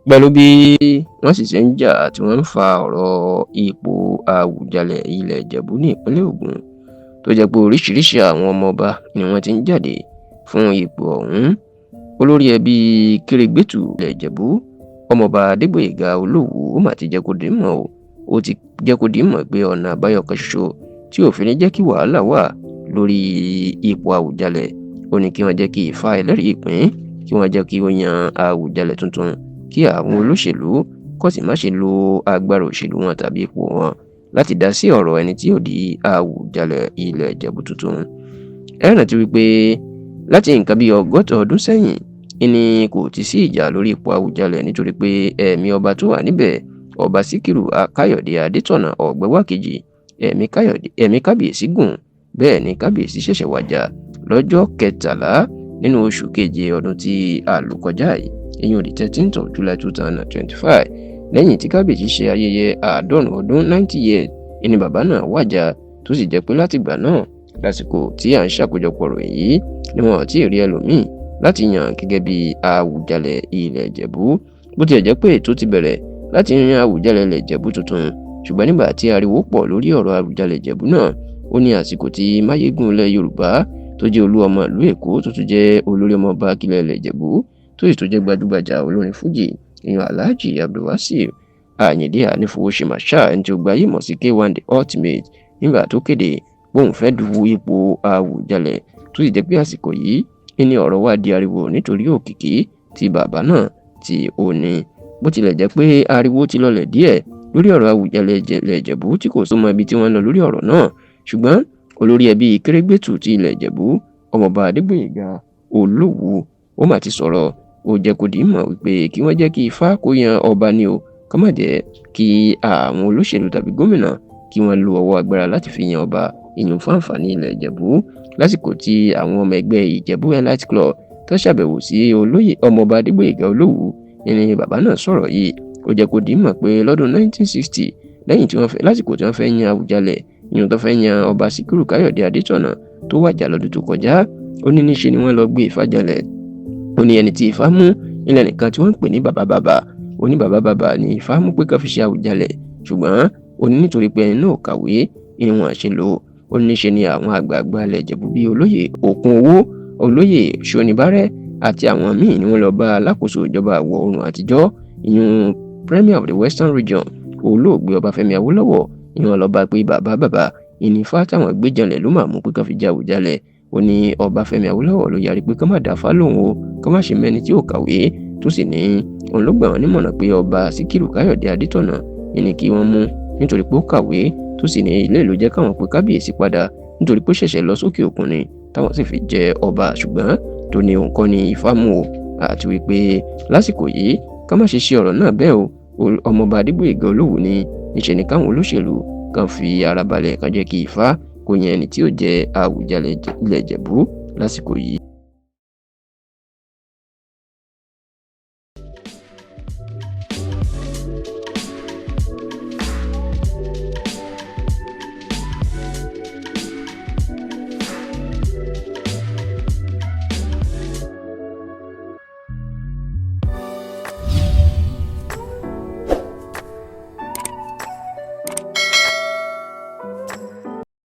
Pẹ̀lú bí wọ́n sì ṣe ń jà tí wọ́n ń fa ọ̀rọ̀ ipò Àwùjalẹ̀ ilẹ̀ Ìjẹ̀bú ní ìpínlẹ̀ Ògùn, tó jẹ́ pé oríṣiríṣi àwọn ọmọọba ni wọ́n ti ń jáde fún ipò ọ̀hún. Olórí ẹbí Kérébétù ilẹ̀ Ìjẹ̀bú, Ọmọọba Adégbóyèga Olówù, ó mà ti jẹ́ kó di mọ̀ ó ti jẹ́ kó di mọ̀ pé ọ̀nà àbáyọ kan ṣoṣo tí òfin ní jẹ́ kí wàhálà wà lórí ipò Àwùjalẹ̀, ó ní kí wọ́n jẹ́ kí Ifá ẹlẹ́rìí ìpín kí wọ́n jẹ́ kí ó yan Àwùjalẹ̀ tuntun, kí àwọn olóṣèlú kó sì má ṣe lo agbára òṣèlú wọn tàbí ipò wọn láti dá sí ọ̀rọ̀ ẹni tí yóò di Àwùjalẹ̀ ilẹ̀ Ìjẹ̀bú tuntun. Ẹ rántí wípé láti nǹkan bíi 60 ọdún sẹ́yìn ni kò ti sí ìjà lórí ipò Àwùjalẹ̀, nítorí pé ẹ̀mí ọba tó wà níbẹ̀, Ọba Síkírù Káyọ̀dé Adétọ̀nà Ọ̀gbẹ́wà kejì, ẹ̀mí kábíyèsí gùn. Bẹ́ẹ̀ ni kábíyèsí ṣẹ̀ṣẹ̀ wàjà lọ́jọ́ 13 nínú oṣù keje ọdún tí a lò kọjá yìí, ìyẹn the 13th of July 2025. Lẹ́yìn tí kábíyèsí ṣe ayẹyẹ 90 ọdún, 90 years, ìní bàbá náà wàjà, tó sì jẹ́ pé látìgbà náà lásìkò tí à ń ṣàkójọpọ̀ ròyìn yìí ni wọn ò tí ì rí ẹlòmíì láti yàn gẹ́gẹ́ bí Àwùjalẹ̀ ilẹ̀ Ìjẹ̀bú. Bó tilẹ̀ jẹ́ pé ètò ti bẹ̀rẹ̀ láti yan Àwùjalẹ̀ ilẹ̀ Ìjẹ̀bú tuntun, ṣùgbọ́n nígbà tí ariwo pọ̀ lórí ọ̀rọ̀ Àwùjalẹ̀ Ìjẹ̀bú náà, ó ní àsìkò tí Máyégún ilẹ̀ Yorùbá, tó jẹ́ olú ọmọ ìlú Èkó, tó tún jẹ́ olórí ọmọọba akílẹ̀ ilẹ̀ Ìjẹ̀bú, tó sì tún jẹ́ gbajúgbajà olórin fújì, ìyẹn Alhaji Abdulwasiu Ayinde Anífowóṣe Marshal, ẹni tí ó gbayé mọ̀ sí K1 The Ultimate, nígbà tó kéde bóun fẹ́ du ipò Àwùjalẹ̀, tó sì jẹ́ pé àsìkò yìí ní ọ̀rọ̀ wá di ariwo nítorí òkìkí tí bàbá náà tí ó ní. Bó tilẹ̀ jẹ́ pé ariwo ti lọlẹ̀ díẹ̀ lórí ọ̀rọ̀ Àwùjalẹ̀ ilẹ̀ Ìjẹ̀bú tí kò sọ mọ́ ibi tí wọ́n ń lọ lórí ọ̀rọ̀ náà, ṣùgbọ́n olórí ẹbí Kérébétù ti ilẹ̀ Ìjẹ̀bú, Ọmọọba Adégbóyèga Olówù, ó mà ti sọ̀rọ̀. Ó jẹ́ kó di mọ̀ wípé kí wọ́n jẹ́ kí Ifá kó yan ọba ni o, kó má jẹ́ kí àwọn olóṣèlú tàbí gómìnà kí wọ́n lo ọwọ́ agbára láti fi yan ọba, ìyún fún àǹfààní ilẹ̀ Ìjẹ̀bú. Lásìkò tí àwọn ọmọ ẹgbẹ́ Ìjẹ̀bú Elite Club tó ṣàbẹ̀wò sí olóyè Ọmọọba Adégbóyèga Olówù ní bàbá náà sọ̀rọ̀ yìí. Ó jẹ́ kó di mọ̀ pé lọ́dún 1960, lẹ́yìn tí wọ́n fẹ́ lásìkò tí wọ́n fẹ́ yan Àwùjalẹ̀, ìyún tó fẹ́ yan Ọba Síkírù Káyọ̀dé Adétọ̀nà tó wàjà lọ́dún tó kọjá, ó ní níṣe ni wọ́n lọ gbé Ifá jalẹ̀. Ó ní ẹni tí Ifá mú ilẹ̀ nìkan tí wọ́n ń pè ní bàbá bàbá. Ó ní bàbá bàbá ní Ifá mú pé ká fi ṣe Àwùjalẹ̀, ṣùgbọ́n ó ní nítorí pé ẹni náà kàwé ni wọ́n ṣe lò ó. Ní níṣe ni àwọn àgbààgbà ilẹ̀ Ìjẹ̀bú bíi Olóyè Òkun Owó, Olóyè Ṣonibárẹ́ àti àwọn míì ni wọ́n lọ bá alákòóso ìjọba àwọ̀ oòrùn àtijọ́, ìyún Premier of the Western Region, Olóògbé Ọbáfẹ́mi Awólọ́wọ̀, ni wọ́n lọ bá pé bàbá bàbá ìní Ifá táwọn gbé janlẹ̀ ló máa mú pé kán fi jẹ Àwùjalẹ̀. Ó ní Ọbáfẹ́mi Awólọ́wọ̀ ló yarí pé kán má dá Ifá lóhùn o, kán má ṣe mẹ́ni tí ò kàwé, tó sì ní òun ló gbà wọ́n nímọ̀ràn pé Ọba Síkírù Káyọ̀dé Adétọ̀nà ní kí wọ́n mú nítorí pé ó kàwé, tó sì ní ilé ìlú jẹ́ káwọn pe kábíyèsí padà nítorí pé ó ṣẹ̀ṣẹ̀ lọ sókè òkun ni táwọn sì fi jẹ ọba, ṣùgbọ́n tó ní òun kọ́ ni Ifá mú o, àti wípé lásìkò yìí ká má ṣe ṣe ọ̀rọ̀ náà bẹ́ẹ̀ o. Ọmọọba Adégbóyèga Olówù ní níṣe ni káwọn olóṣèlú kan fi ara balẹ̀, kan jẹ́ kí Ifá kó yan ẹni tí ó jẹ Àwùjalẹ̀ ilẹ̀ Ìjẹ̀bú lásìkò yìí.